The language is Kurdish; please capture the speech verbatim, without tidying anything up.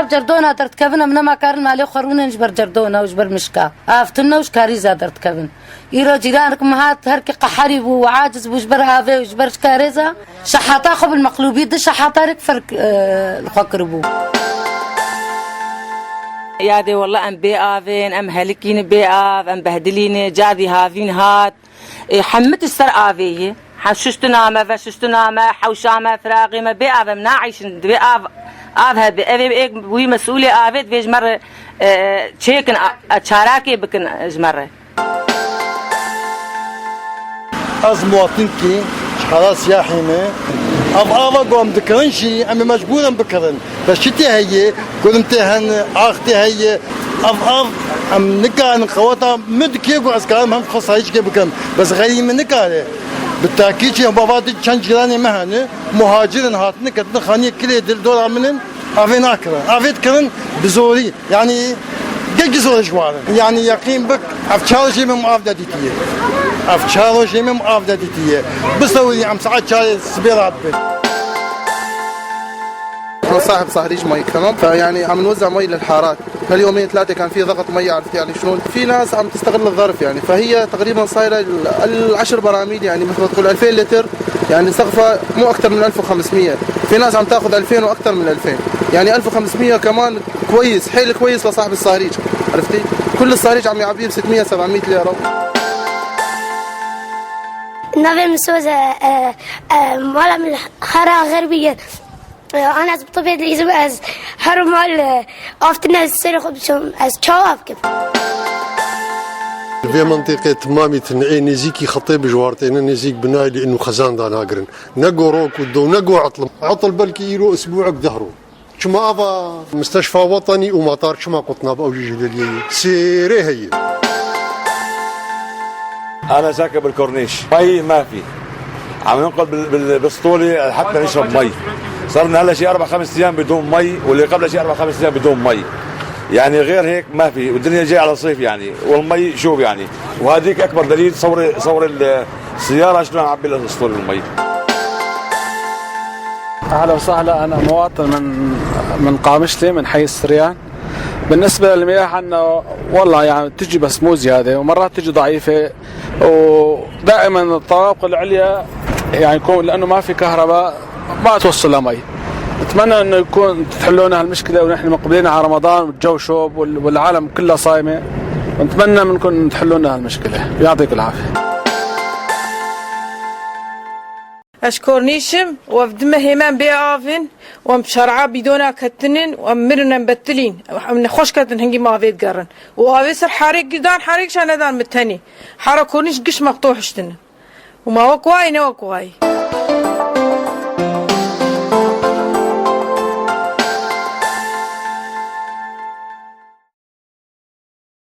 Cerdona derdikevin, em nema karin malê xwe rûnin ji ber cerdona û ji ber mişka. Av tune û ji karîza derdikevin. Îro cîranik min hat, her kî qeherî bû û aciz bû ji ber avê û ji ber karêza. Şehata xwe bil meqlûbî di şehata rêk ferq, e, li xwe kiribû. Yadê wele em bê avên, em helikîn bê av, em behdilîne, cadî havîn hat. E, hemû tişt ser avê ye. Ha, şuştina me, veşuştina me, hewşa me, firaqê me, bê av em naîşin, divê av, av hebe. Ev ê wî mesûlê avê divê ji me re, e, çêkin, a, a, çarakê bikin ji me re. Ez muwatinkî ji hela siyahî me. Ev ava ku em dikirin jî, em ê mecbûr in bikirin. Beşîtê heye, gurim tê hene, ax tê heye. Ev av em nikarin qeweta min dikê ku ez karim hem xwe sahîçkê bikim. Bes xeyrî min nikare. Bi takî çi bava di çend cîranê me hene, muhacir in, hatine ketine xaniyê kilê dil dora min in, avê nakirin. Avê dikirin bi zorî. Yanî gelkî zor ji wan in. Yanî yeqîn bik, ev çar rojê min av de dîtiye. Ev çar rojê min av de dîtiye. Bisewirî em saet çarê sibê radibin. أنا صاحب صهريج مي، تمام؟ فيعني عم نوزع مي للحارات. هاليومين ثلاثة كان في ضغط مي، عرفت يعني شلون؟ في ناس عم تستغل الظرف يعني، فهي تقريبًا صايرة ال-، العشر براميل يعني مثل ما تقول ألفين لتر، يعني سقفها مو أكتر من ألف وخمسمية. في ناس عم تاخذ ألفين وأكتر من ألفين، يعني ألف وخمسمية كمان كويس، حيل كويس لصاحب الصهريج، عرفتي؟ كل الصهريج عم يعبيه ب ستمية سبعمية ليرة. Navê min Soz e, e, e, mala min Xera Xerbî ye. E, an ez bi tibê dilîzim ez her mal, e, aftine ez serê xwe biçim, ez çawa bikim? Li vê mintîqê timamî tinê nêzîkî xetê bijwar têne nêzîk binayê lê û xezan danagirin. Ne go rok û do, ne go etl. Etl belkî îro isbûek deh ro. Çima ava Misteşfa Wetanî û Matar çima qutnabe ew jî ji Leliyê ye? Sêrê heye. أنا ساكن بالكورنيش، مي ما في. عم ننقل بال-، بال-، بالسطولة لحتى نشرب مي. صرنا هلا شي أربع خمس أيام بدون مي، واللي قبل شي أربع خمس أيام بدون مي. يعني غير هيك ما في، والدنيا جاي على صيف يعني، والمي شوف يعني. وهذيك أكبر دليل صور، صور ال-، السيارة شلون عبي الأسطول المي. أهلا وسهلا، أنا مواطن من، من قامشلي، من حي السريان. بالنسبة للمياه عنا، والله يعني تجي بس مو زيادة، ومرات تجي ضعيفة، ودائما الطوابق العليا يعني يكون لأنه ما في كهرباء، ما توصل لمي. نتمنى إنه يكون تحلوا لنا هالمشكلة، ونحن مقبلين على رمضان والجو شوب وال-، والعالم كلها صايمة، ونتمنى منكم تحلوا لنا هالمشكلة. يعطيك العافية. Ez ji Kornîş im û ev du mehê me em bê av in û em şer'a bîdona ketinin û em mirin em betilîn. Em nexweş ketin hingî me avê digerin. Û avê ser harêk girdan harêk jî nedan min tenê. Hara Kornîş giş mexto hiştinin. û ma wek wayî ne wek wayî.